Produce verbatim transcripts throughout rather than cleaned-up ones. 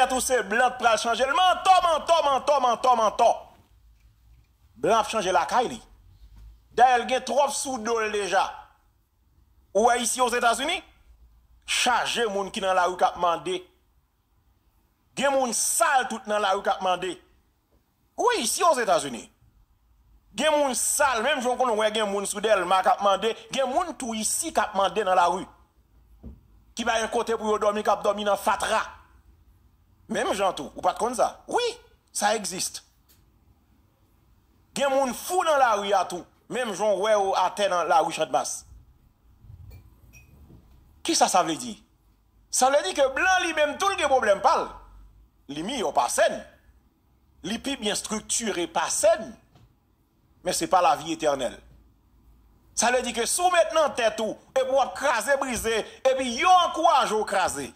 tèt ou se blan k pral chanje l. Mantò, mantò, mantò, mantò, mantò. Blan ap chanje lakay li. Dayè, l gen twòp sou do l deja. Ou wè isi Ozetazini? Chaje moun ki nan lari k ap mande. Gen moun sal tout nan lari k ap mande. Wi, isi Ozetazini. Gen moun sal, menm jan w konn wè gen moun sou Dèlma k ap mande, gen moun tou isi k ap mande nan lari. Ki pa gen kote pou yo dòmi, k ap dòmi nan fatra. Menm jan tou, ou pa t konn sa? Wi, sa egziste. Gen moun fou nan lari a tou, menm jan w wè yo atè nan lari Channmas. Kisa sa vle di? Sa vle di ke blan li menm tou l gen pwoblèm pa l. Li miyò pase n. Li pi byen estriktire pase n. Men se pa lavi etènèl. Sa vle di ke si w met nan tèt ou, epi w ap kraze brize, epi yo ankouraje w kraze,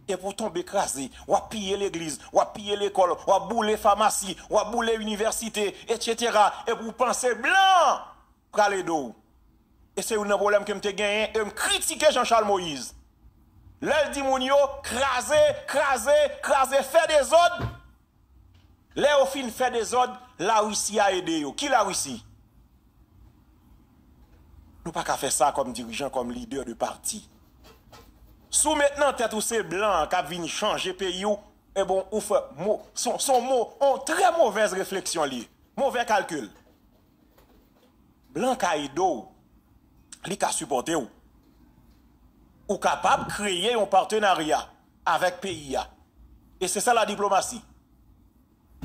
epi w tonbe kraze, w ap piye legliz, w ap piye lekòl, w ap boule famasi, w ap boule inivèsite, etsetera, epi w panse blan pral ede w. E se youn nan pwoblèm ke m te genyen, e m kritike Jean Charles Moïse. Lè l di moun yo, kraze, kraze, kraze, fè dezòd. Lè yo fin fè dezòd, Larisi a ede yo. Ki Larisi? Nou pa ka fè sa kòm dirijan, kòm lidè de pati. Si w met nan tèt ou se blan an k ap vin chanje peyi w, e bon, ou fè mo, se yon, se yon mo, yon trè movèz refleksyon li ye. Movè kalkil. Blan ka ede w, li ka sipòte w. Ou kapab kreye yon patenarya avèk peyi a. E se sa la diplomasi.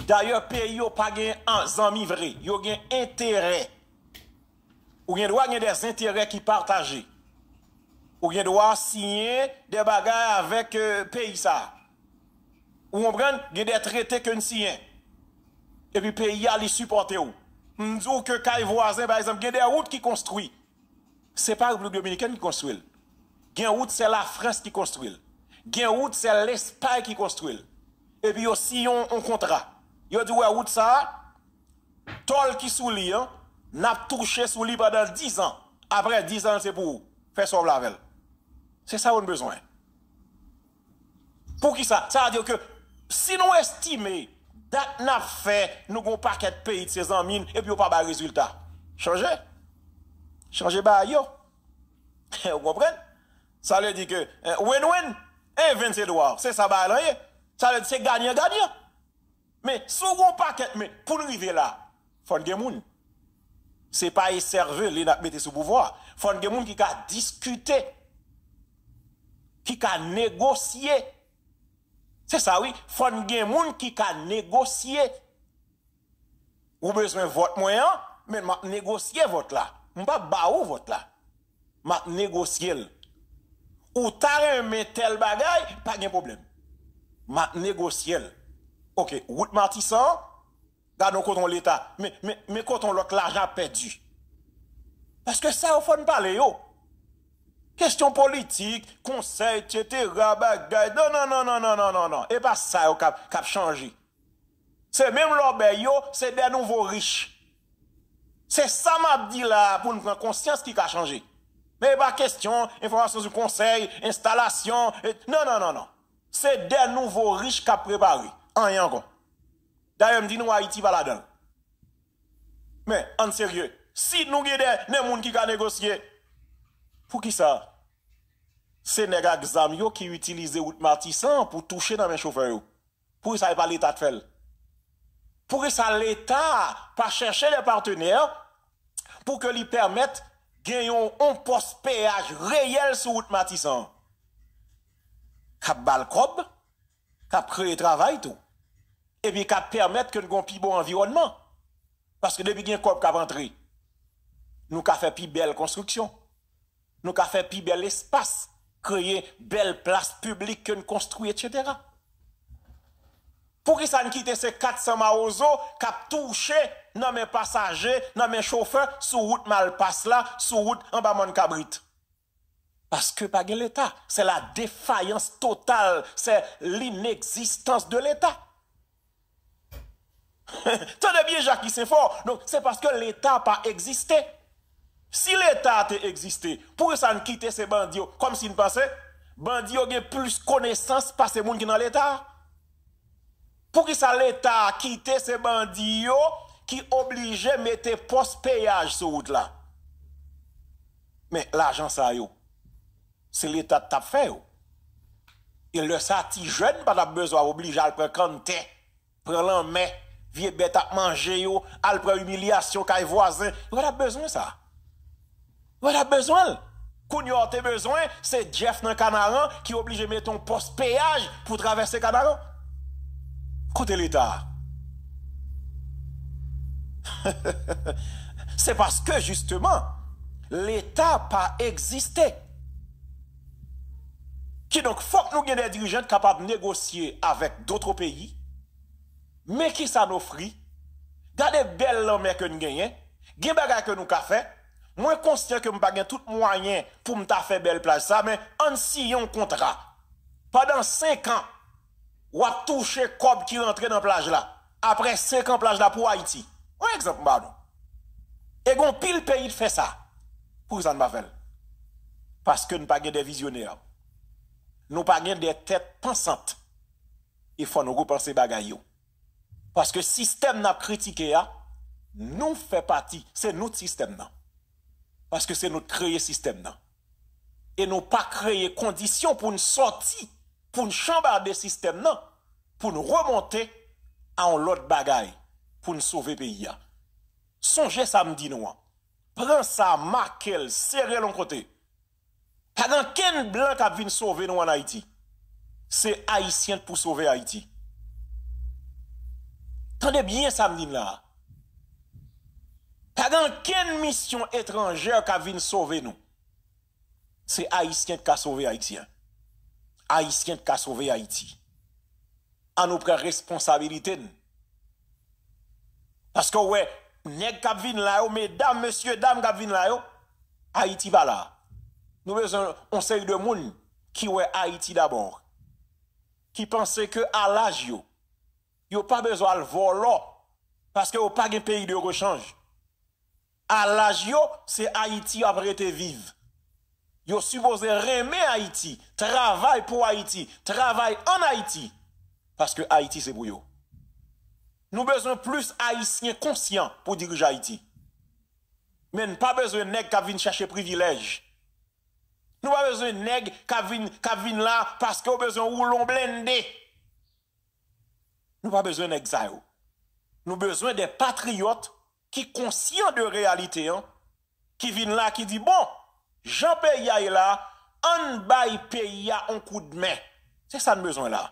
Dayè, peyi yo pa gen an-, zanmi vre, yo gen enterè. Ou gen dwa gen dè enterè ki pataje. Ou gen dwa siyen dè bagay avèk, eh, peyi sa a. Ou konprann? Gen dè trete ke n siyen. Epi peyi a, li sipòte w. M di w ke kay vwazen, pa egzanp, gen dè wout ki konstwi. Se pa Repiblik Dominikèn ki konstwi l. Gen wout, se Lafrans ki konstwi l. Gen wout, se Lespay ki konstwi l. Epi yo siyen yon, yon kontra. Yo di, wè, wout sa a, tòl ki sou li an, n ap touche sou li pandan diz an. Apre diz an, se pou ou. Fè sa w vle avè l. Se sa yo n bezwen. Poukisa? Sa vle di ke si nou estime dat n ap fè, nou gen yon pakèt peyi se zanmi n, epi yo pa bay rezilta. Chanje. Chanje bagay yo. Ou konprann? Sa vle di ke, eh, win-win, even se dwa. Se sa bagay lan ye. Sa vle di se ganyan-ganyan. Men, si w gen yon pakèt, men, pou n rive la, fò n gen moun. Se pa esèvele n ap mete sou pouvwa. Fò n gen moun ki ka diskite, ki ka negosye. Se sa, wi. Fò n gen moun ki ka negosye. Ou bezwen vòt mwen an, men m ap negosye vòt la. M p ap ba ou vòt la. M ap negosye l. Ou ta renmen tèl bagay, pa gen pwoblèm. M ap negosye l. Oke, wout Matisan an, gade yon kote yon Leta. Men, men, men kote yon lòt lajan ap pèdi. Paske sa yo fò n pale yo. Kesyon politik, konsèy, etsetera, bagay. Non, non, non, non. E pa sa yo k ap, k ap chanje. Se menm lòbèy yo, se dè nouvo rich. Se sa m ap di la a pou n pran konsyans ki ka chanje. Men e pa kesyon enfòmasyon sou konsèy, enstalasyon, e, non, non, non, non. Se dè nouvo rich k ap prepare. Anyen ankò. Dayè, m di nou, Ayiti pa ladan l. Men, ann serye, si nou gen dè, dè moun ki ka negosye, poukisa se nèg ak zam yo ki itilize wout Matisan an pou touche nan men chofè yo? Poukisa e pa Leta k fè l? Poukisa Leta pa chèche de patenè pou ke li pèmèt gen yon, yon pòs peyaj reyèl sou wout Matisan an? K ap ba l kòb, k ap kreye travay tou. Epi k ap pèmèt ke n gen yon pi bon anviwònman. Paske depi gen kòb k ap antre, nou ka fè pi bèl konstriksyon. Nou ka fè pi bèl espas, kreye bèl plas piblik ke n konstwi, etsetera. Poukisa n kite se kat san mawozo k ap touche nan men pasaje, nan men chofè, sou wout Malpas la, sou wout anba Mòn Kabrit? Paske pa gen Leta. C'est la défaillance totale, c'est l'inexistence de l'État. Tande byen, Jacques Senfò. Donk, se paske Leta pa egziste. Si Leta te egziste, poukisa n kite se bandi yo? Kòmsi n panse bandi yo gen plis konesans pase moun ki nan Leta a? Poukisa Leta a kite se bandi yo ki oblije mete pòs peyaj sou wout la? Men lajan sa yo, se Leta t ap fè yo. E lè sa, ti jèn pa t ap bezwen oblije al pran kanntè, pran lanmè, vye bèt ap manje yo, al pran imilyasyon kay vwazen. Yo pa t ap bezwen sa. Yo pa t ap bezwen l. Kounye a w te bezwen, se Jeff nan Kanaran ki oblije mete yon pòs peyaj pou travèse Kanaran. Kote Leta a? Se paske, jisteman, Leta pa egziste. Kidonk, fòk nou gen de dirijan k kapab negosye avèk dòt peyi. Men kisa n ofri. Gade bèl lanmè ke n genyen. Gen bagay ke nou ka fè. Mwen konsyan ke m pa gen tout mwayen pou m ta fè bèl plaj sa, men ann siyen yon kontra. Pandan senk an, w ap touche kòb ki rantre nan plaj la. Apre senk an, plaj la pou Ayiti. Yon egzanp m ba nou. E gen yon pil peyi ki fè sa. Poukisa n pa fè l? Paske n pa gen de vizyonè. Nou pa gen de tèt pansant. E fò nou repanse bagay yo. Paske sistèm n ap kritike a, nou fè pati, se nou t sistèm nan. Paske se nou t kreye sistèm nan. E nou pa kreye kondisyon pou n sòti, pou n chanbade sistèm nan, pou n remonte a yon lòt bagay, pou n sove peyi a. Sonje sa m di nou an. Pran sa, make l, sere l yon kote. Pa gen ankenn blan k ap vin sove nou ann Ayiti. Se Ayisyen k pou sove Ayiti. Tande byen sa m di n la a. Pa gen ankenn misyon etranjè k ap vin sove nou. Se Ayisyen k ka sove Ayisyen. Ayisyen k ka sove Ayiti. Ann nou pran responsabilite n. Paske w wè, nèg k ap vin la yo, medam, mesye dam k ap vin la yo, Ayiti pa la. Nou bezwen yon seri de moun ki wè Ayiti dabò, ki panse ke a laj yo, yo pa bezwen al vòlò, paske yo pa gen peyi de rechanj. A laj yo, se Ayiti y ap rete viv. Yo sipoze renmen Ayiti, travay pou Ayiti, travay ann Ayiti, paske Ayiti se pou yo. Nou bezwen plis Ayisyen konsyan pou dirije Ayiti. Men n pa bezwen nèg k ap vin chèche privilèj. Nou pa bezwen nèg k ap vin, k ap vin la paske yo bezwen woule yon blende. Nou pa bezwen nèg sa yo. Nou bezwen de patriyòt ki konsyan de reyalite an, ki vin la, ki di, bon, jan peyi a ye la, ann bay peyi a yon koudmen. Se sa n bezwen la.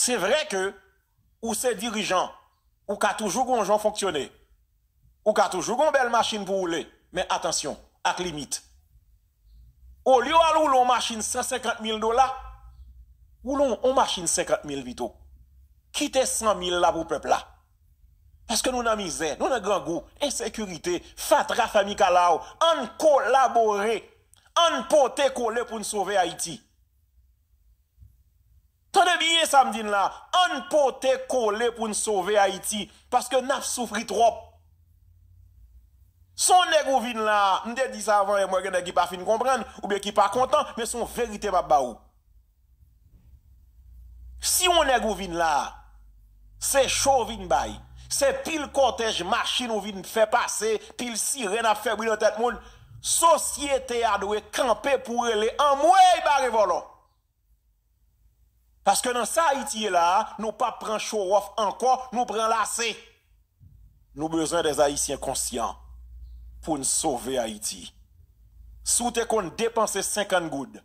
Se vre ke ou se dirijan, ou ka toujou gen yon jan w fonksyone. Ou ka toujou gen yon bèl machin pou woule, men atansyon, ak limit. Olye w al woule yon machin san senkant mil dola, woule yon, yon machin senkant mil pito. Kite san mil la pou pèp la. Paske nou nan mizè, nou nan grangou, ensekirite, fatra fè mikalaw, ann kolabore, ann pote kole pou n sove Ayiti. Tande byen sa m di n la, ann pote kole pou n sove Ayiti, paske n ap soufri twòp. Se yon nèg ou vin la, m te di sa avan yè, m wè gen nèg ki pa fin konprann, oubyen ki pa kontan, men se yon verite m ap ba ou. Si yon nèg ou vin la, se cho ou vin bay, se pil kòtèj machin ou vin fè pase, pil sirèn ap fè bri nan tèt moun, sosyete a dwe kanpe pou rele anmwey bare vòlò. Paske nan sa Ayiti ye la a, nou p ap pran show off ankò, nou pran lase. Nou bezwen dè Ayisyen konsyan pou n sove Ayiti. Si w te konn depanse senkant goud,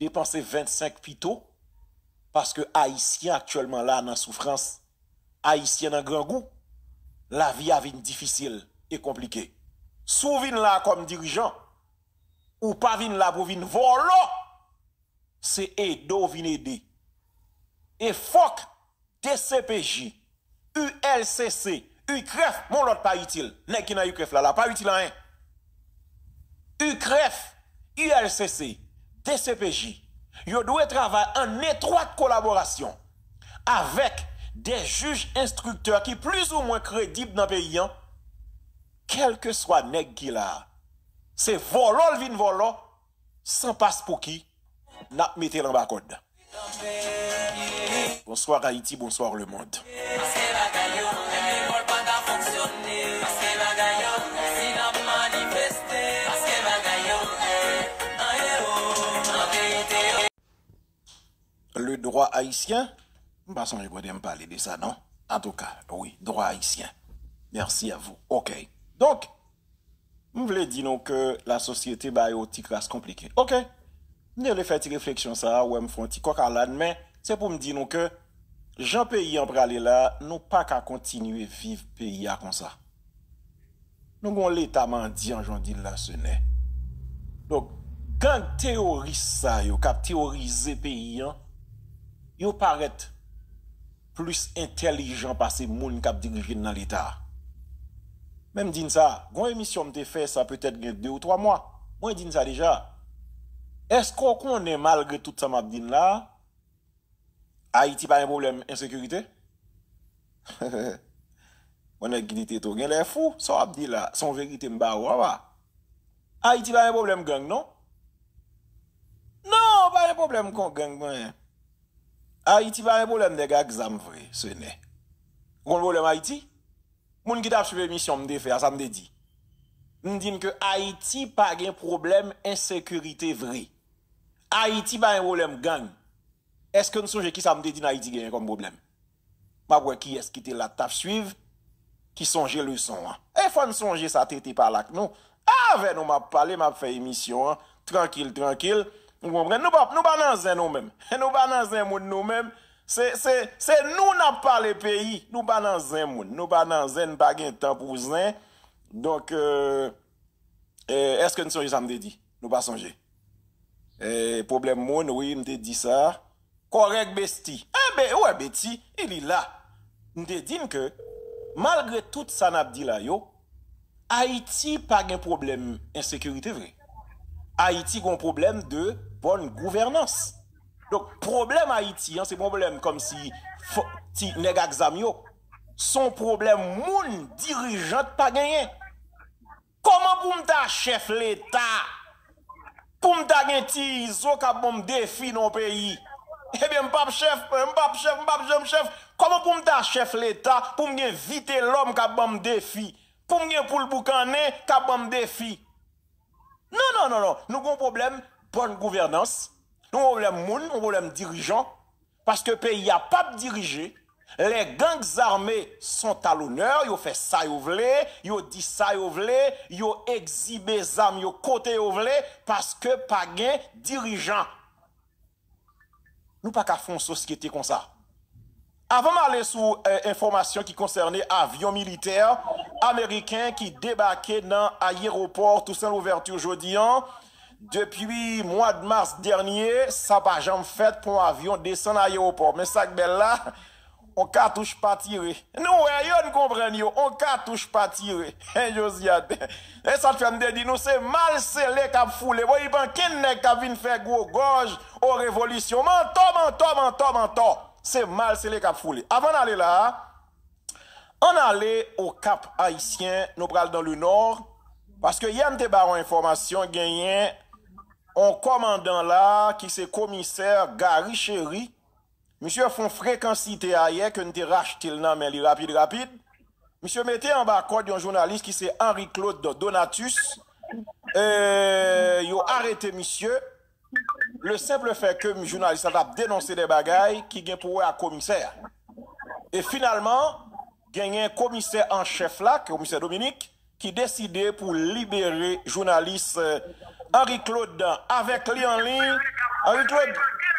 depanse vennsenk pito, paske Ayisyen aktyèlman la nan soufrans, Ayisyen nan grangou, lavi a vin difisil e konplike. Si w vin la kòm dirijan, ou pa vin la pou vin vòlò, se ede w vin ede. E fòk D C P J, U L C C, UCREF, men yon lòt pa itil. Nèg ki nan UCREF la, la pa itil anyen. UCREF, U L C C, D C P J, yo dwe travay ann etwat kolaborasyon avèk de jij enstriktè ki plizoumwen kredib nan peyi an, kèlkeswa nèg ki la a. Se vòlò l vin vòlò, san paspouki, n ap mete l anba kòd. Bonsoir Haïti, bonsoir le monde. Le droit haïtien, m pa sonje kote m pale de sa non. Antouka, wi, droit haïtien. Merci à vous. Ok. Donk, m vle di nou ke lasosyete ba yo ti kras konplike. Ok. M te vle fè ti refleksyon sa a, wè m fè yon ti kòk a làn, men se pou m di nou ke jan peyi an prale la, nou pa ka kontinye viv peyi a konsa. Nou gen yon leta mandyan, jan w di l la, Senè. Donk, gang teyoris sa yo k ap teyorize peyi an, yo parèt plis entèlijan pase moun k ap dirije n nan leta a. Men m di n sa, gon emisyon m te fè sa petèt gen de ou twa mwa. Mwen di n sa deja. Èske w konnen malgre tout sa m ap di n la, Ayiti pa gen pwoblèm ensekirite? Bon, nèg ki di Teto gen lè fou, sa w ap di la, se yon verite m ba ou, papa. Ayiti pa gen pwoblèm gang, non? Non, pa gen pwoblèm kon gang, mwen. Ayiti pa gen pwoblèm nèg ak zam vre, Senè. Ou konn pwoblèm Ayiti? Moun ki t ap swiv emisyon m te fè a, sa m te di? M di n ke Ayiti pa gen pwoblèm ensekirite vre. Ayiti pa gen pwoblèm gang. Èske n sonje kisa m te di n Ayiti genyen kòm pwoblèm? M ap wè kiyès ki te la t ap swiv, ki sonje leson an. E fò n sonje sa T T pale ak nou. Avè nou m ap pale, m ap fè emisyon an, trankil, trankil. Ou konprann? Nou pa, nou pa nan zen nou menm. Nou pa nan zen moun nou menm. Se, se, se nou n ap pale peyi. Nou pa nan zen moun. Nou pa nan zen, n pa gen tan pou zen. Donk, euh, euh, èske n sonje sa m te di? Nou pa sonje. Eh, pwoblèm moun, wi, m te di sa. Kòrèk, besti. Enben, ou wè, Beti, li la. M te di n ke, malgre tout sa n ap di la yo, Ayiti pa gen pwoblèm ensekirite vre. Ayiti gen yon pwoblèm de bòn gouvènans. Donk, pwoblèm Ayiti an, se pwoblèm kòmsi fò, ti nèg ak zam yo. Se yon pwoblèm moun dirijant pa genyen. Kòman pou m ta chèf leta? Pou m ta gen ti izo k ap ban m defi nan yon peyi? Ebyen, m p ap chèf, m p ap chèf, m p ap janm chèf. Kòman pou m ta chèf leta, pou m gen vitelòm k ap ban m defi? Pou m gen poul boukannen k ap ban m defi? Non, non, non, non. Nou gen yon pwoblèm bòn gouvènans. Nou gen yon pwoblèm moun, yon pwoblèm dirijan. Paske peyi a p ap dirije. Les gangs armés sont à l'honneur, yo fè sa yo vle, yo di sa yo vle, yo egzibe zam yo kote yo vle, paske pa gen dirijan. Nou pa ka fè yon sosyete konsa. Avan m ale sou, eh, enfòmasyon ki konsène avyon militè ameriken ki debake nan ayewopò Toussaint Louverture jodi an, depi mwa d mas dènye, sa pa janm fèt pou yon avyon desann ayewopò. Men sa k bèl la, on katouch pa tire. Nou wè yo, n konprann yo, on katouch pa tire. Josiane, e sa k fè m te di nou, se mal sele k ap foule. Bon, li pa ankenn nèg k ap vin fè gwo gòj o revolisyon. Mantò, mantò, mantò, mantò. Se mal sele k ap foule. Avan n ale la a, ann ale o Kap Ayisyen, nou pral dans le nord, paske yè m te ba w enfòmasyon, genyen on kòmandan la ki se komisè Gary Chéry. Misye fè on frekansite ayè ke n te rachte l nan men li rapid rapid. Misye mete anba kòd yon jounalis ki se Henri Claude Donatus. E, yo arete misye. Le simple fait que jounalis la t ap denonse de bagay ki gen pou wè ak komisè a. E finalman, genyen komisè an chèf la, komisè Dominique, ki deside pou libere jounalis, eh, Henri Claude avèk li an liy. Henri Claude,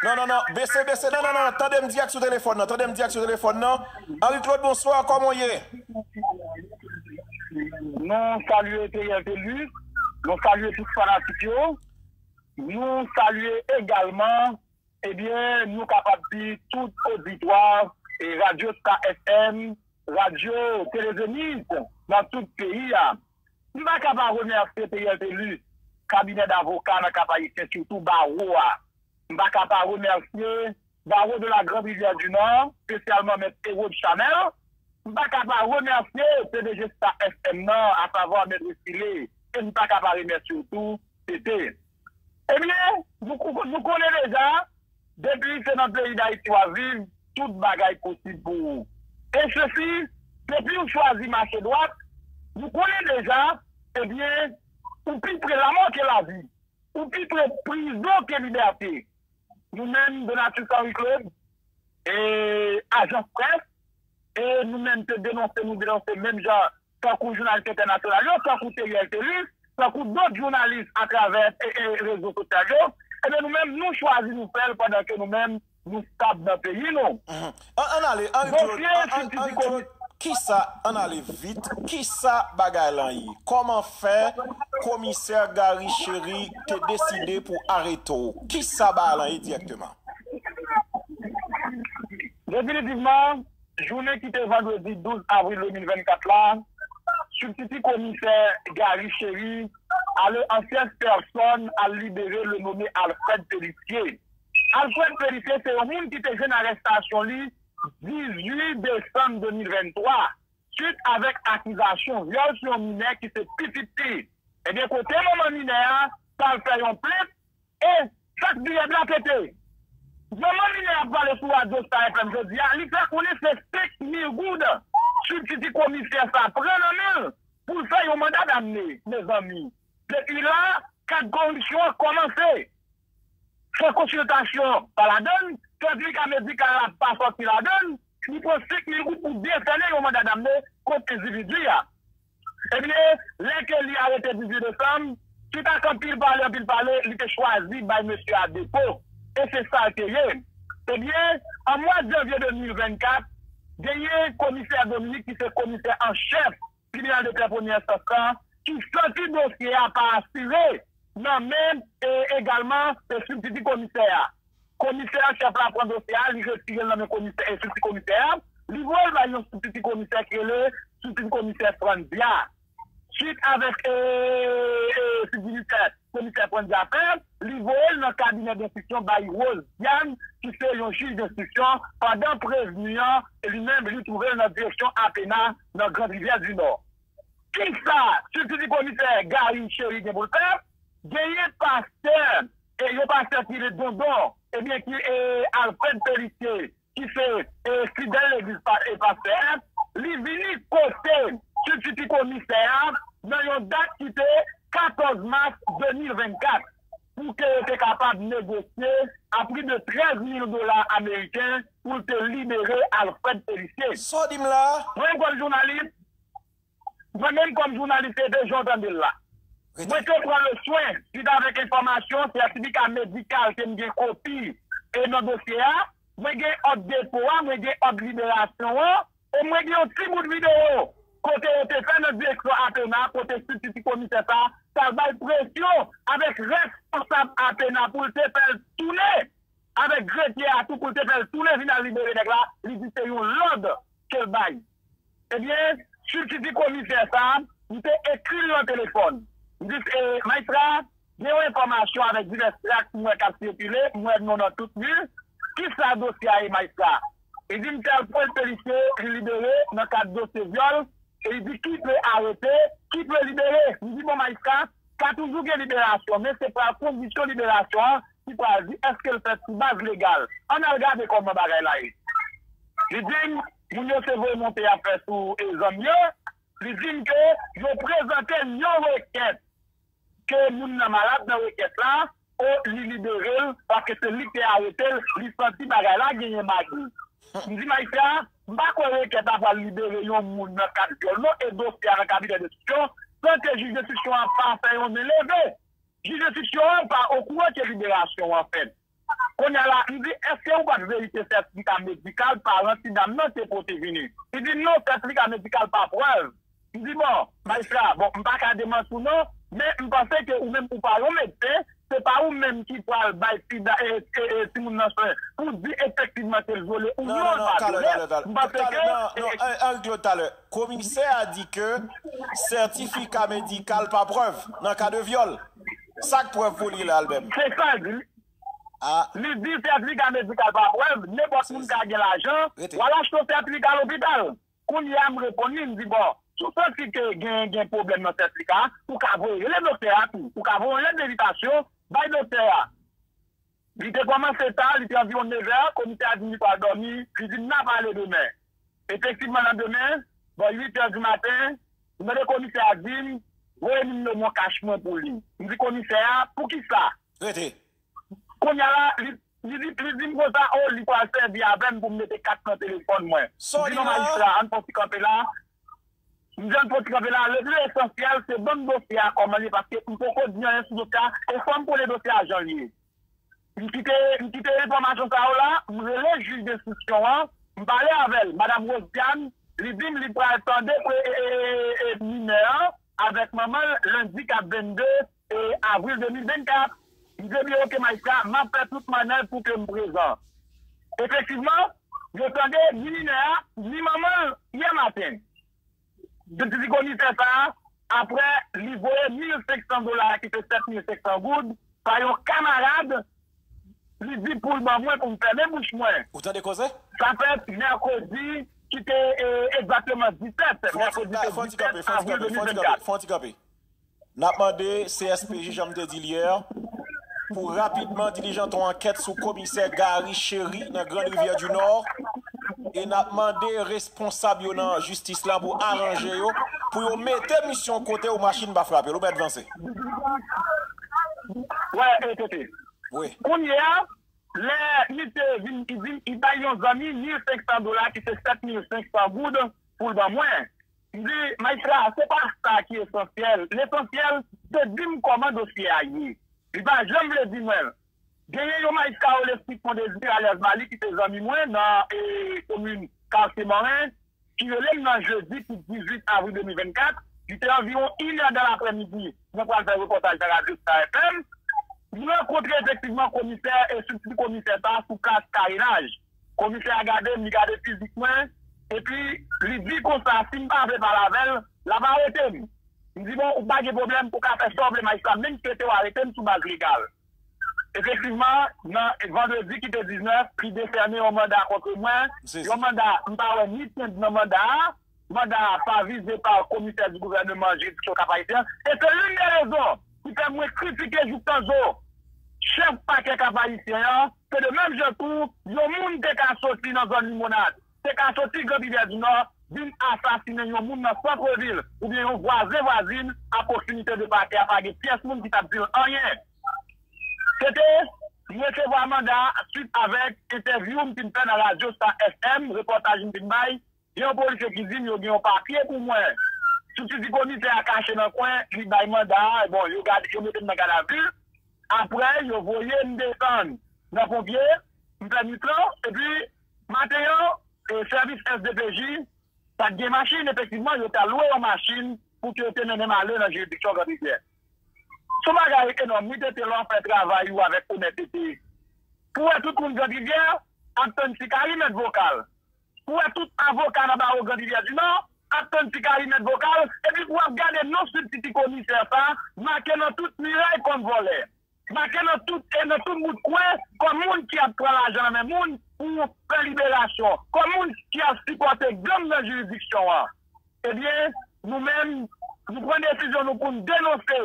non, non, non, bese, bese, non, non, non, tande m dirèk sou telefòn nan, tande m dirèk sou telefòn nan. Henri Claude, bonswa, kòman w ye? Nou salye T L T Lus, nou salye tout fanatik yo. Nou salye egalman, ebyen, nou kapab di tout oditwa e Radyo Star F M, Radyo Tele Zenith nan tout peyi a. M pa ka pa remèsye T L T Lus, kabinè davoka nan Kap Ayisyen, sitou bawo a. M pa ka pa remèsye Bawo de la Grande Rivière du Nord, espesyalman Mèt Hérode Chanel. M pa ka pa remèsye P D G Star F M nan, asavwa Mèt Wesile, e m pa ka pa remèsye w tou, T T. Ebyen, nou, nou konnen deja, depi se nan peyi Dayiti w ap viv, tout bagay posib pou ou. E sesi, depi ou chwazi mache dwat, nou konnen deja, ebyen, ou pi pre lanmò ke lavi. Ou pi pre prizon ke libète. Nou menm, Donatus Henri Claude, e Ajans Près, e nou menm te denonse, nou denonse menm jan tankou jounalis entènasyonal yo, tankou Theriel Thelus, tankou dòt jounalis atravè e, e, rezo sosyal yo, ebyen nou menm nou chwazi nou fè l pandan ke nou menm nou stab nan peyi nou. Mhm. An, ann ale, Henri Claude, Dosye an, an, Henri Claude, kisa, ann ale vit, kisa bagay lan ye? Kòman fè komisè Gary Chéry te deside pou arete w? Kisa bagay lan ye dirèkteman? Definitivman, jounen ki te vandredi douz avril de mil vennkat la, sibtiti komisè Gary Chéry, ale an tyès pèsòn, al libere le nommé Alfred Pélissier. Alfred Pélissier se yon moun ki te jwenn arestasyon li dizuit desanm de mil venntwa, swit avèk akizasyon vyòl sou yon minè ki se pitit li. Ebyen, kote manman minè a, t al fè yon plent, e sak diyab la pete. Manman minè ap pale sou radyo Star F M jodi a, li fè konnen se senk mil goud sibtiti komisè sa pran nan men l pou l fè yon manda damne, mezanmi. Depi la, kad koripsyon an kòmanse. Fè konsiltasyon pa ladann, sètifika medikal la pa sòti ladann, li pran senk mil goud pou defène yon manda damne kont endividi a. Ebyen, lè ke li arete dizuit desanm, swit ak anpil pale, anpil pale, li te chwazi bay mesye a depo. E se sa l te ye. Ebyen, an mwa janvye de mil vennkat, genyen komisè Dominique ki se komisè an chèf tribinal de trè premye enstans lan, ki santi dosye a pa asire nan men, e, egalman, e, sibtiti komisè a. Komisè an chèf la pran dosye a, li retire l nan men komisè, e, sibtiti komisè a, li voye l bay yon sibtiti komisè ki rele sibtiti komisè Franzia. Swit avèk, e, e, sibtiti komisè Franzia fè, li voye l nan kabinè denstriksyon bay Rose Diane, ki se yon jij denstriksyon, pandan prevni an, li menm, li twouve l nan direksyon Apena, nan Grand Rivière du Nord. Kisa sibtiti komisè Gary Chéry gen pou l fè? Genyen pastè, e yon pastè ki rele Dondon, ebyen ki, e, Alfred Pélissier, ki se, e, fidèl legliz pa, e pastè a, li vini kote sibtiti komisè a nan yon dat ki te katòz mas de mil vennkat, pou ke yo te kapab negosye a pri de trèz mil dola ameriken pou l te libere Alfred Pélissier. Sa w di m la? Mwen, kòm jounalis, mwen menm kòm jounalis, se de jan w tande l la. Mwen te pran le swen, swit avèk enfòmasyon, sètifika medikal ke m gen kopi e nan dosye a, mwen gen òd depo a, mwen gen òd liberasyon an, e mwen gen yon ti bout videyo kote yo te fè nan direksyon Apena, kote sibtiti komisè sa, sa bay presyon avèk responsab Apena pou l te fè l tounen avèk gretye a tou pou l te fè l tounen vin al libere nèg la, li di se yon lòd ke l bay. Ebyen, sibtiti komisè sa, m te ekri l nan telefòn. M di, e, Majistra, gen yon enfòmasyon avèk divès trak m wè k ap sikile, m wè non nan tout li. Kisa dosye a ye, Majistra? Li di m se Alfred Pélissier, li libere nan kad dosye vyòl, e li di ki pe arete, ki pe libere. M di, bon, Majistra, ka toujou gen liberasyon, men se pa kondisyon liberasyon an ki pral di èske l fèt sou baz legal. Ann al gade kòman bagay la ye. Li di m, moun yo se voye monte y ap fè sou, e, zanmi yo. Li di m ke yo prezante l yon rekèt, ke moun nan malad nan rekèt la, o, li libere l, paske se li ki te arete l, li santi bagay la genyen magi. M di Majistra, m pa kwè rekèt la pral libere yon moun nan kad vyòl non, e dosye a nan kabinè denstriksyon, san ke jij denstriksyon an pa fè yon men leve. Jij enstriksyon an pa okouran ke liberasyon an fèt. Kounye a la, m di, èske ou pa t verifye sètifika medikal paran ti dam nan te pote vini? Li di, non, sètifika medikal pa prèv. M di, bon, majistra, bon, m pa ka demanti w non, men m panse ke ou menm ou pa yon medsen, se pa ou menm ki pral bay ti da, e, e, e, timoun nan swen pou di efektivman ke l vyole ou non, non, l pa vyole. M panse ke, non, non, e, Henri Claude, talè. Komisè a di ke sètifika medikal pa prèv nan ka de vyòl. Sa k prèv pou li la, Albert? Se sa l di. Ah. Li di sètifika medikal pa prèv, nenpòt moun ka gen lajan, w al achte yon sètifika lopital. Kounye a, m reponn li, m di, bon, si w santi ke gen, gen pwoblèm nan sètifika a, ou ka voye rele doktè a tou. Ou ka voye yon lèt envitasyon bay doktè a. Li te kòmanse ta, li te anviwon nevè, komisè a di m li pral dòmi, li di m n a pale demen. Efektivman, nan demen, bò uit è di maten, m tande komisè a di m, voye nimewo kach mwen pou li. M di komisè a, poukisa? Rete. Kounye a la, li, li, di- li di m konsa, o, li pral sèvi avè m pou m mete kat nan telefòn mwen. M di non, majistra, ann fè yon ti kanpe la. M di ann fè yon ti kanpe la. Le pli esansyèl, se ban m dosye a kòman li ye, paske m poko di anyen sou dosye a, e fò m konnen dosye a jan l ye. M kite, m kite enfòmasyon sa yo la, m rele jij denstriksyon an, m pale avè l, Madam Rosiane, li di m li pral tande pre, e, e, e, e, minè an avèk manman l lendi k ap vennde e, avril de mil vennkat. M di, ebyen, oke, majistra, m ap fè tout mannèv pou ke m prezan. Efektivman, yo tande ni minè a, ni manman l yè maten. Sibtiti komisè sa a, apre li voye mil senk san dola, ki se sèt mil senk san goud, pa yon kamarad, li di pou l ban mwen pou m fèmen bouch mwen. Ou tande koze? Sa fèt mèkredi, ki te e, egzakteman disèt, mèkredi se disèt avril de mil vennkat. Fon ti kanpe, fon ti kanpe, fon ti kanpe. N ap mande C S P J, jan m te di l yè, pou rapidman dilijante yon ankèt sou komisè Gary Chéry nan Grande Rivière du Nord. E n ap mande responsab yo nan jistis la pou aranje yo, pou yo mete misyon kote ou machin pa frape l. Ou mèt vanse. Wè, e tete. Wi. Kounye a, lè misye vin, li di, li bay yon zanmi mil senk san dola, ki se sèt mil senk san goud, pou l ban mwen. M di, majistra, se pa sa ki esansyèl. Lesansyèl, se di m kòman dosye a ye. Li pa janm vle di mwen. Genyen yon majistra yo rele Sipon Désir alyas Mali ki te zanmi mwen nan e, komin Katye Maren, ki rele m nan jedi pou dizuit avril de mil vennkat. Li te anviwon inè dan laprèmidi. Mwen pral fè repòtaj nan radyo Star F M. M rankontre efektivman komisè e sibtiti komisè sa a sou klas karenaj. Komisè a gade m, li gade fizik mwen, epi li di konsa, si m pa vle pale avè l, l ap arete m. M di, bon, ou pa gen pwoblèm, ou ka fè sa w vle, majistra, men m swete w arete m sou baz legal. Efektivman, nan vandredi ki te diznèf, li desène yon manda kont mwen, yon manda m pa wè ni tenb nan manda a, manda a pa vize pa komisè di gouvèneman jiridiksyon Kap Ayisyen, e se l'une des raisons ki fè mwen kritike jouk tan zo chèf pakè Kap Ayisyen an, se de menm jan tou, yon moun te ka soti nan zòn Limonad, te ka soti Grand Rivière du Nord, vin asasinen yon moun nan sant vil, oubyen yon vwazen vwazin a pwoksimite de pakè a, pa gen pyès moun ki t ap di l anyen. Se te, m resevwa manda a swit avèk entèvyou m fin fè nan radyo Star F M, repòtaj m fin bay, gen yon polisye ki di m yo gen yon papye pou mwen. Sibtiti komisè a kache nan kwen, li bay manda a, bon, yo gade, yo mete m nan gadavi. Apre, yo voye m desann nan ponpye, m fè nuit lan, epi maten an, e, sèvis S D P J, pa t gen machin, efektivman, yo t al lwe yon machin pou ke yo te mennen m ale nan jiridiksyon Grand Rivière. Se yon bagay enòm, wi, tete lè w ap fè travay ou avèk onètete. Pou wè tout moun Grand Rivière ap tann ti Kari mèt vokal. Pou wè tout avoka nan bawo Grand Rivière du Nord ap tann ti Kari mèt vokal, epi pou w ap gade non sibtiti komisè sa make nan tout miray kòm vòlè. Make nan tout, e nan tout bout kwen, kòm moun ki ap pran lajan nan men moun pou fè liberasyon, kòm moun ki ap sipòte gang nan jiridiksyon an. Ebyen, nou menm, nou pran desizyon nou pou n denonse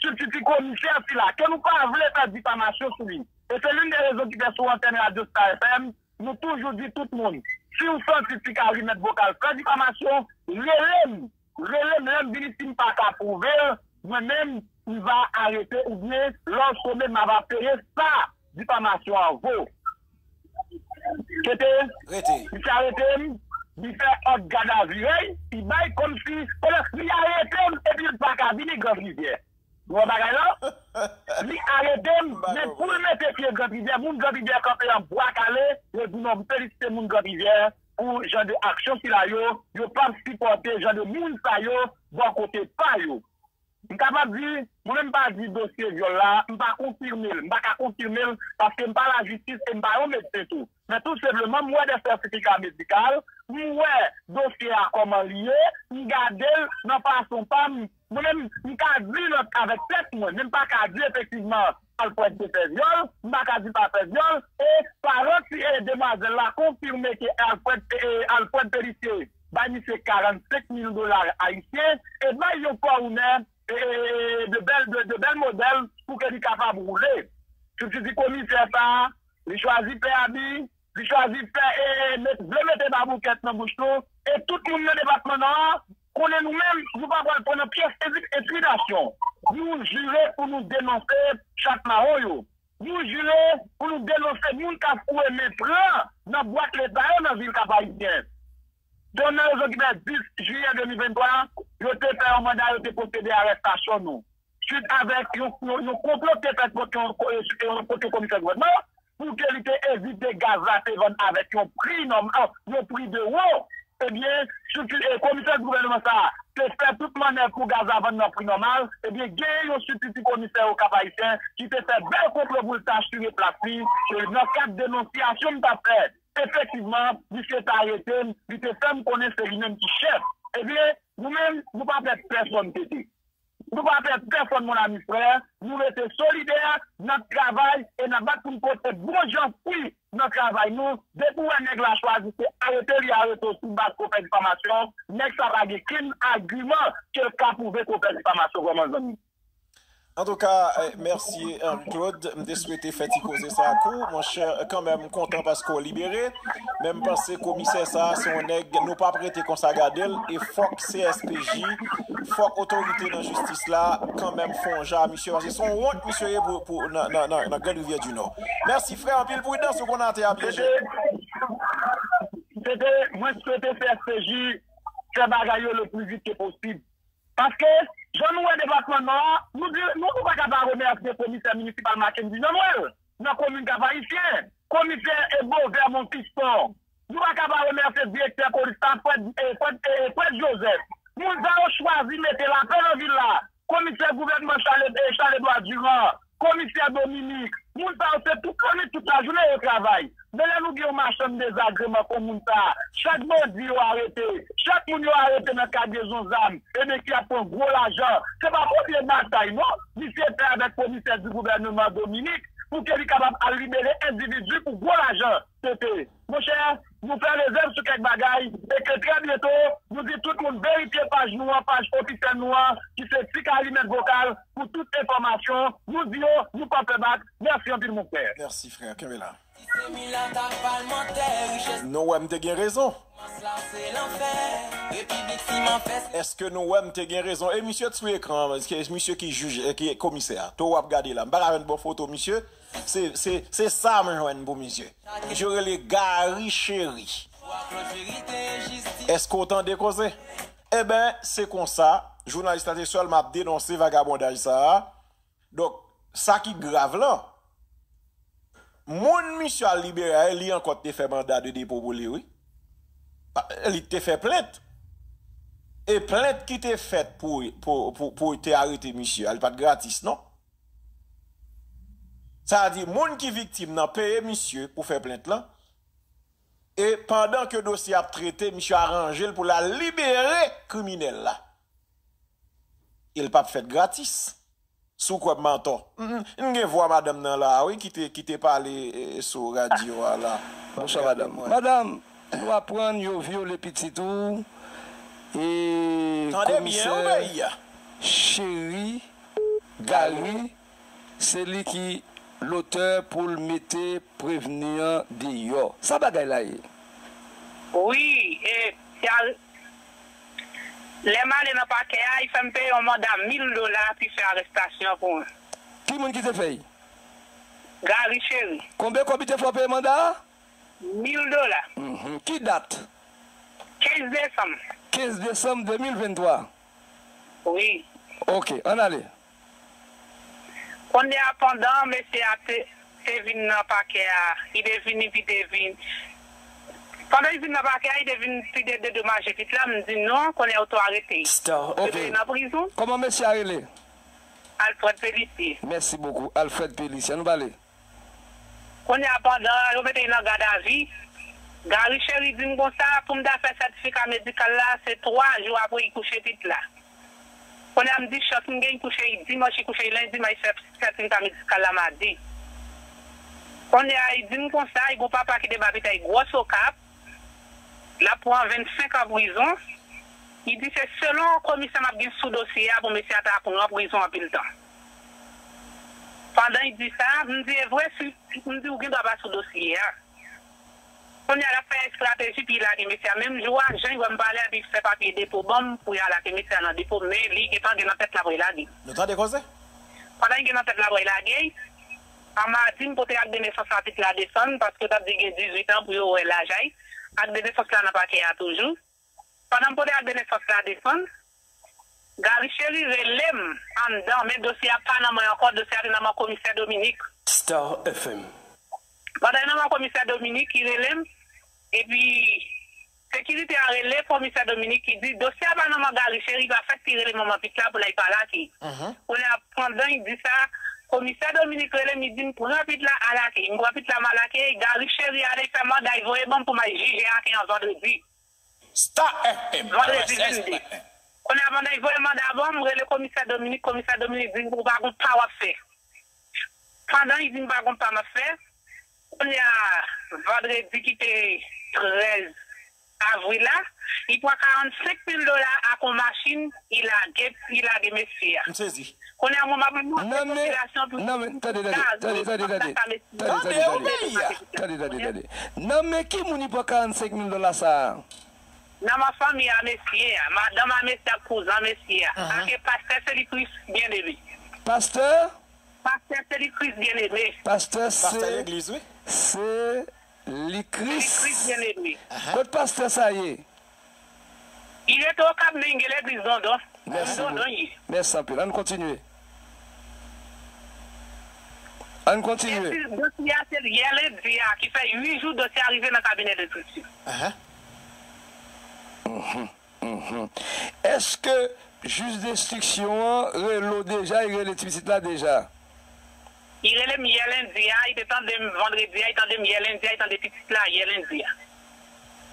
sibtiti komisè sila, ke nou pa vle fè difamasyon sou li. E se l'une des raisons ki fè sou antèn radyo Star F M, nou toujou di tout moun, si w santi ti Kari mèt vokal fè difamasyon, rele m. Rele m, lè m vin isit, m pa ka pwouve l, mwen menm, m va arete oubyen lè w some m ava peye sa difamasyon an vo. Tete, misye arete m, li fè òd gadavi, li bay kòmsi, kòmsi li arete m epi l pa ka vini Grand Rivière. Ou wè bagay la? Li arete m, men pou l mete pye Grand Rivière, moun Grand Rivière kanpe an bwa kale, yo di non, m felisite moun Grand Rivière pou jan de aksyon sila yo, yo p ap sipòte jan de moun sa yo bò kote pa yo. M kapab di, mwen menm m pa di dosye vyòl la, m pa konfime l, m pa ka konfime l, paske m pa lajistis e m pa yon medsen tou. Men tou senpleman, m wè de sètifika medikal, m wè dosye a kòman li ye, m gade l nan fason pa m. Mwen menm, m ka di l avèk tèt mwen, men m pa ka di efektivman Alfred te fè vyòl, m pa ka di l pa fè vyòl, e paran ti e demwazèl la konfime ke Alfred, e, Alfred Pélissier bay misye karannsenk mil dola ayisyen, e bay yon kòwounè, e, e, e, de bèl, de, de bèl modèl pou ke li kapab woule. Strikti komisè sa a, li chwazi fè abi, li chwazi fè, e, met, vle mete baboukèt nan bouch nou, e tout moun nan depatman Nò a konnen nou menm, nou pa pral pran nan pyès entri-, entridasyon. Nou jire pou nou denonse chat mawon yo. Nou jire pou nou denonse moun k ap foure men pran nan bwat Leta yo nan vil Kap Ayisyen. Donn nan rezon ki fè dis jiyè de mil venntwa, yo te fè yon manda, yo te pwosede arèstasyon nou. Swit avèk yon, yon, yon konplo ki te fèt kont yon, yon, yon, kont yon komisè gouvènman, pou ke li te evite gaz la te vann avèk yon pri nòm-, ah, yon pri de wo. Ebyen, strikti, e, komisè gouvènman sa a te fè tout mannèv pou gaz la vann nan pri nòmal. Ebyen, genyen yon strikti komisè Okap Ayisyen ki te fè bèl konplo pou l te asire plas li, e, nan kad denonsiyasyon m t ap fè. Efektivman, misye te arete m, li te fè m konnen se li menm ki chèf. Ebyen, nou menm, nou pa pè pèsonn, tete. Nou pa pè pèsonn, mon ami frè. Nou rete solidè, n ap travay e n ap bat pou n pote bon jan fwi nan travay nou. Depi w wè nèg la chwazi se arete li arete w sou baz pou fè difamasyon, nèg sa pa gen kenn agiman ke l ka pwouve ke w fè difamasyon vrèman, zanmi. Antouka, eh, mèsi, eh, Claude. M te swete fè ti koze sa ak ou. Monchè, kanmenm, m kontan paske w libere. Men m panse komisè sa a se yon nèg nou p ap rete konsa gade l. E fòk C S P J, fòk otorite nan jistis la kanmenm fè yon jan a misye. Paske se yon wont misye ye pou, pou, nan, nan, nan, nan Grande Rivière du Nord. Mèsi, frè. Anpil pridans, ou konn atè a pyeje. Tete, mwen swete C S P J fè bagay yo le pli vit ke posib. Paske, jan nou wè depatman Nò a, nou di, nou, nou pa ka pa remèsye komisè minisipal Mackendy Jean Noël nan komin Kap Ayisyen, komisè e Beauvais Mont Fiston. Nou pa ka pa remèsye direktè polis la, Fred, e, Fred, e, Fred Joseph. Moun sa yo chwazi mete lapè nan vil la. Komisè gouvènman Charles, e, Charles Edouard Durand, komisè Dominique, moun sa yo se tout lannwit, tout lajounen yo travay. Men lè nou gen yon machann dezagreman kon moun sa a, chak bandi yo arete, chak moun yo arete nan kadyezon zam, ebyen ki ap pran gwo lajan, se pa premye batay non, misye fè avèk komisè di gouvènman Dominique pou ke li kapab al libere endividi pou gwo lajan, tete. Monchè, nou fè rezèv sou kèk bagay e ke trè byento, nou di tout moun verifye paj nou an, paj ofisyèl nou an, ki se Ti Kalimèt Vokal, pou tout enfòmasyon. Nou di yo, nou p ap fè bak. Mèsi anpil, mon frè. Mèsi, frè. Kenbe la. Nou wè m te gen rezon. Èske nou wè m te gen rezon? E misye t sou ekran an, misye ki jij, ki komisè a. Tou w ap gade la. M pa ka jwenn bon foto misye. Se, se, se sa m jwenn pou misye. Misye rele Gary Chéry. Èske w tande koze? Enben, se konsa, jounalis la te sèlman ap denonse vagabondaj sa a. Donk, sa ki grav lan, moun misye al libere a, li ankò te fè manda de depo pou li, wi. Li te fè plent. E plent ki te fèt pou, pou, pou, pou te arete misye a, li pa t gratis, non. Sa vle di, moun ki viktim nan peye misye pou fè plent lan, e pandan ke dosye ap trete, misye aranje l pou l al libere kriminèl la. E l p ap fèt gratis. Si w kwè m antò. M, m, m gen vwa madanm nan la a, wi, ki te, ki te pale, e, sou radyo a la. Bonswa, madanm. Madanm, nou aprann yo vyole pitit ou. E komisè Chéry Gary, se li ki lotè pou l mete prevni an deyò. Sa bagay la ye? Wi, e, se a, lè m ale nan pakè a, li fè m peye yon manda mil dola pou l fè arèstasyon pou mwen. Ki moun ki te fè l? Gary Chéry. Konbyen kòb li te fè w peye manda a? Mil dola. Mhm. Ki dat? Kenz desanm. Kenz desanm de mil venntwa. Wi. Oke, ann ale. Kounye a, pandan mesye a te, te vin nan pakè a, li te vin, epi te vin. Pandan li vin nan pakè a, li te vin, li te dedomaje pitit la, m di non, kounye a yo tou arete l. Yo mete l nan prizon. Kòman mesye a rele? Alfred Pélissier. Mèsi bokou, Alfred Pélissier. Ann pale. Kounye a, pandan yo mete l nan gadavi, Gary Chéry di m konsa, pou m ta fè sètifika medikal la, se twa jou apre li kouche pitit la. Kounye a, m di chans m gen, li kouche li dimanch, li kouche li lendi, m al fè sètifika medikal la madi. Kounye a, li di m konsa, li gen yon papa ki te ba pitit li gwòs Okap, l ap pran vennsenk an prizon. Li di se selon komisè m ap gen sou dosye a pou mesye a ta pran prizon anpil tan. Pandan y di sa, m di, e vre, si, m di, ou gen dwa pa sou dosye a. Kounye a, l ap fè estrateji pou y lage mesye a. Menm jou a, jan y wè m pale a, epi fè papye depo ban m pou y al lage mesye a nan depo, men li gentan gen nan tèt l ap relage. Nou tande koze? Pandan y gen nan tèt l ap relage, a madi, m pote ak de nesans la, pitit la desann, paske yo t ap di gen dizuit an pou yo wè laj a y. Ak de nesans la nan pakè a toujou. Pandan m pote ak de nesans la desann, Gary Chéry rele m anndan, men dosye a pa nan men ankò, dosye a te nan men komisè Dominique. Star F M. Pandan nan men komisè Dominique, ki rele m, epi sekirite a rele komisè Dominique, ki di, dosye a pa nan men Gary Chéry, pa fèt ki rele manman pitit la pou l al pale ak li. Kounye a, pandan y di sa, komisè Dominique rele m, li di m pran pitit la al ak li. M pran pitit la, m al ak li, Gary Chéry ale fè manda, y voye ban m pou m al jije ak li an vandredi. Star F M. Vandredi vennde. Kounye a, pandan y voye manda ban m, m rele komisè Dominique, komisè Dominique di m, ou pa gon pa w ap fè. Pandan y di m pa gon pa m ap fè, kounye a, vandredi ki te trèz avril la, li pran karannsenk mil dola ak yon machin, li lage, li lage mesye a. M sezi. Kounye a, mwen, m ap mande popilasyon pou... Nan men, tande, tande, tande, tande, tande. Tande, tande, tande. Tande, tande, tande. Nan men ki moun li pran karannsenk mil dola sa a? Nan men fanmi a mesye a, madanm a mesye a, kouzen mesye a. Ake pastè Selikris Byeneme. Pastè? Pastè Selikris Byeneme. Pastè Se... Pastè legliz, wi. Selikris. Selikris Byeneme. Kot pastè sa ye? Li rete Okap, men li gen legliz Dondon. Mèsi. Dondon ye. Mèsi anpil. Ann kontinye. Ann kontinye. Dosye a, se yè lendi a, ki fè uit jou dosye a rive nan kabinè lenstriksyon. Aha. Mhm, mhm. Èske jij denstriksyon an rele w deja, li rele ti pitit la deja? Li rele m yè lendi a, li te tande m vandredi a, li tande m yè lendi a, li tande pitit la yè lendi a.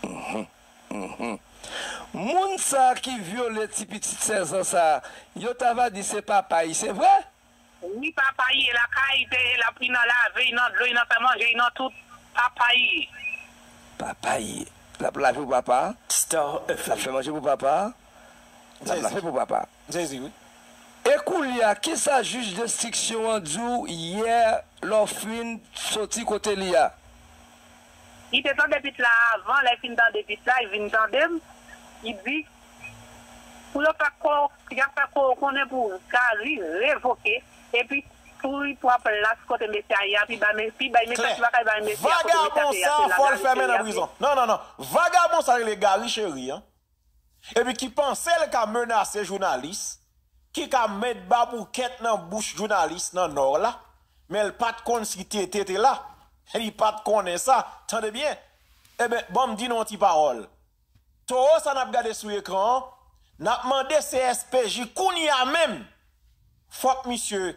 Mhm, mhm. Moun sa ki vyole ti pitit sèz an sa, yo ta va di se papa y, se vre? Wi, papa y ye lakay, te, l ap, li nan lave, li nan dlo, li nan fè manje, li nan tout. Papa y ye. Papa y ye. L ap lave pou papa. Star F M. L ap fè manje pou papa. L ap lave pou papa. M sezi, wi. E koulye a, kisa jij denstriksyon an di w yè lè w fin soti kote li a? Li te tande pitit la avan, lè l fin tande pitit la, li vin tande m, li di, pou yo fè ko, y ap fè ko konnen pou Gary revoke, epi pou li pran plas kote mesye a ye a, pi bay, pi bay mesye a, pi pa ka bay mesye a kote mesye a te ye a, se la Gary te ye a, se la. Non, non, non. Vagabon sa rele Gary Chéry an. Epi ki panse l ka menase jounalis, ki ka met baboukèt nan bouch jounalis nan Nò la, men l pa t konn si T T te la. Li pa t konnen sa. Tande byen. Eben, ban m di nou yon ti pawòl. Towo sa n ap gade sou ekran an, n ap mande C S P J kounye a menm. Fòk misye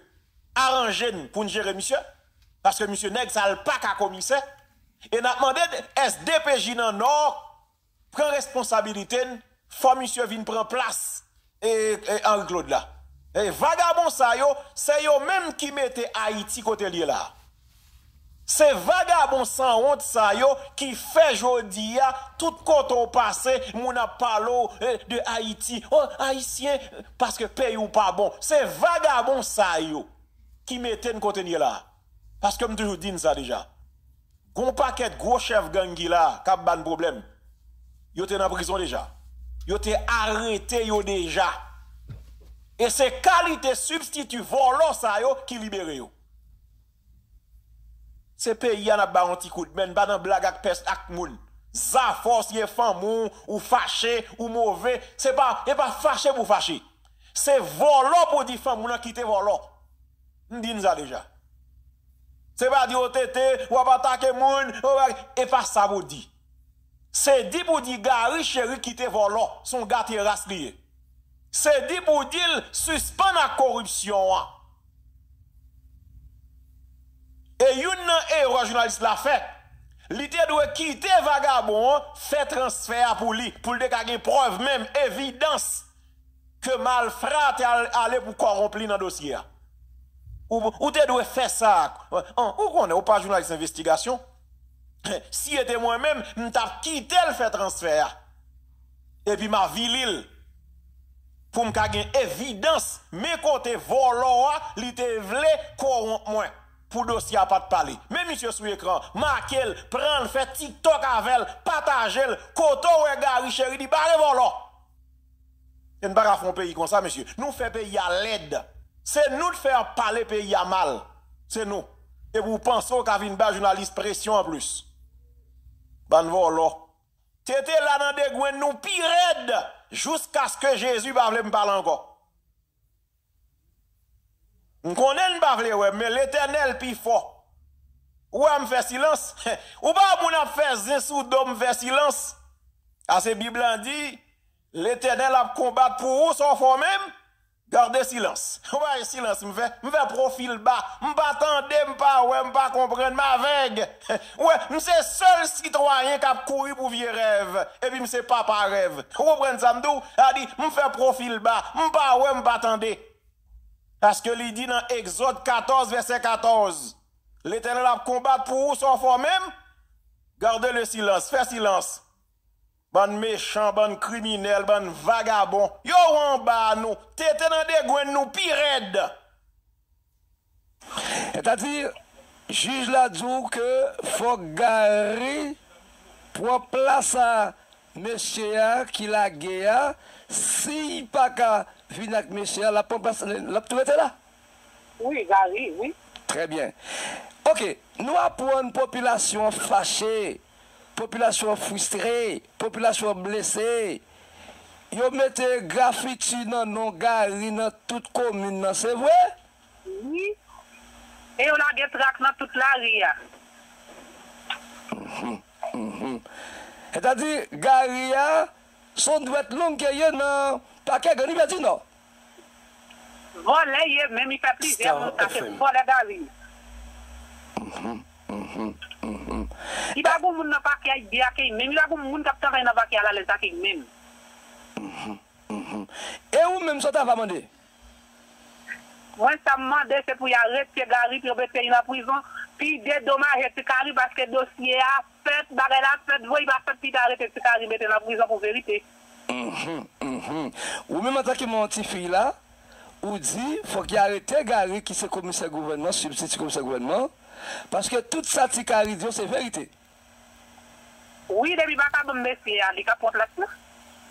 aranje n pou n jere misye. Paske misye nèg sa l pa ka komisè. E n ap mande S D P J nan Nò pran responsabilite n, fò misye vin pran plas e, e Henri Claude la. E vagabon sa yo, se yo menm ki mete Ayiti kote l ye la. Se vagabon sanwont sa yo ki fè jodi a, tout kote w pase, moun ap pale w, e, de Ayiti. O, Ayisyen, paske peyi w pa bon. Se vagabon sa yo ki mete n kote n ye la. Paske m toujou di n sa deja. Gon pakèt gwo chèf gang ki la k ap ba n pwoblèm. Yo te nan prizon deja. Yo te arete yo deja. E se kalite sibstiti vòlò sa yo ki libere yo. Se peyi a n ap ba yon ti kout men, n pa nan blag ak pès ak moun. Zafè w, si e fanmi w, ou fache, ou move, se pa, e pa fache pou fache. Se vòlò pou di fanmi w nan kite vòlò. M di n sa deja. Se pa di, o T T, w ap atake moun, o, e pa sa pou di. Se di pou di Gary Chéry kite vòlò, se yon gate ras li ye. Se di pou di l sispann ak koripsyon an. E youn nan erè jounalis la fè, li te dwe kite vagabon an fè transfè a pou li, pou l te ka gen prèv menm, evidans ke malfra te al, ale pou kòwonp li nan dosye a. Ou, ou te dwe fè sa. An, ou konnen, ou pa jounalis envestigasyon. Si e te mwen menm, m t ap kite l fè transfè a. Epi m avili l. Pou m ka gen evidans, men kote vòlò a, li te vle kowonp mwen. Pou dosye a pa t pale. Men misye sou ekran, make l, pran l, fè TikTok avè l, pataje l. Kote w wè Gary Chéry di bare vòlò? E n pa ka fè yon peyi konsa, mesye. Nou fè peyi a lèd. Se nou t fè ap pale peyi a mal. Se nou. Epi w panse w ka vin ba jounalis presyon anplis. Bann vòlò. Tete la nan degwenn nou pi rèd jiskaske Jezi pa vle m pale ankò. M konnen n pa vle wè m, men Letènèl pi fò. Ou wè m fè silans? Ou pa wè moun ap fè zen sou do m fè silans? Ase Bib lan di, Letènèl ap konbat pou ou sa w fè w menm. Gade silans. Ou pa wè silans m fè? M fè pwofil ba. M pa tande, m pa wè, m pa konprann, m avèg. Ou wè, m se sèl sitwayen k ap kouri pou vye rèv. Epi m se papa rèv. Ou konprann sa m di w? Sa di, m fè pwofil ba. M pa wè, m pa tande. Paske li di nan Egzòd katòz, vèsè katòz, Letènèl ap konbat pou ou sa w fè w menm. Garde le silence, fè silans. Bann mechan, bann kriminèl, bann vagabon. Yo anba nou, tete nan degwenn nou pi rèd. Sètadi, jij la di w ke fòk Gary pran plas a mesye a ki lage a, si l pa ka vin ak mesye a, l ap pran plas, l ap tou rete la. Wi, Gary, wi. Trè byen. Oke, nou aprann popilasyon an fache, popilasyon an fristre, popilasyon an blese. Yo mete grafiti nan non Gary nan tout komin nan, se vre? Wi. E yo lage trak nan tout lari a. Mhm, mhm. Sètadi, Gary a, se yon dwèt long ke ye nan pakè Gran Rivyè di Nò. Vòlè ye, menm li fè plizyè moun sa, se vòlè Gary. Mhm, mhm, mhm. Li pa gon moun nan pakè a, li byen akeyi menm, li pa gon moun k ap travay nan pakè a l alèz akeyi menm. Mhm, mhm. E ou menm, sa w ta va mande? Mwen, sa m mande, se pou y arete Gary, pou yo mete li nan prizon. Pi dedomaje Ti Kari, paske dosye a fèt, bagay la fèt, vre, li pa fèt, pou yo arete Ti Kari, mete l nan prizon pou verite. Mhm, mhm. Ou menm, antanke manman ti fi la, ou di, fòk y arete Gary, ki se komisè gouvènman, sibstiti komisè gouvènman, paske tout sa Ti Kari di yo, se verite. Wi, depi pa ka ban m mesye a, li ka pran plas la.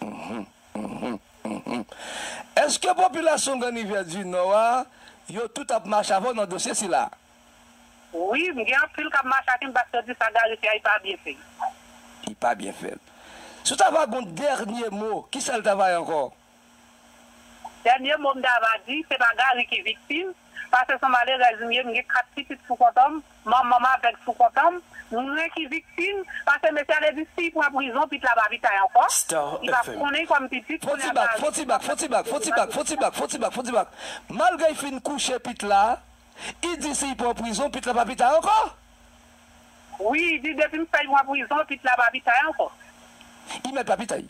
Mhm, mhm, mhm. Èske popilasyon Gran Rivyè di Nò a, yo tout ap mache avè w nan dosye sila? Wi, m gen anpil k ap mache ak m paske yo di sa Gary fè a, li pa byen fè. Li pa byen fè. Si w ta va gon dènye mo, kisa l ta va ye ankò? Dènye mo m ta va di, se pa Gary ki viktim, paske se yon malerèz m ye, m gen kat pitit sou kont an m, manman m avèg sou kont an m, mwen ki viktim, paske mesye a te di si l pran prizon, pit la pa pitay ankò. Li pa konnen kòm pitit, kounye a Gary. Fò ti bak, fò ti bak, fò ti bak, fò ti bak, fò ti bak, fò ti bak, fò ti bak. Malgre l fin kouche pit la, li di si l pran prizon, pit la pa pitay ankò. Wi, li di depi m fè l pran prizon, pit la pa pitay ankò. Li mèt pa pitay.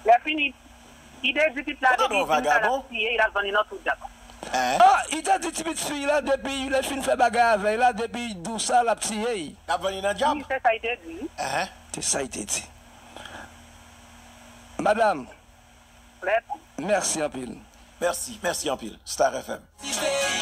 Lèfini, li te di pit la depi fin sa l ap tiye, l ap vann li nan twou dyab. Ah, li te di ti pitit fi la depi lè l fin fè bagay avè l la, depi l dou sa l ap tiye. L ap vann li nan dyab. Wi, se sa li te di. Se sa li te di. Madanm, mèsi anpil. Mèsi, mèsi anpil. Star F M.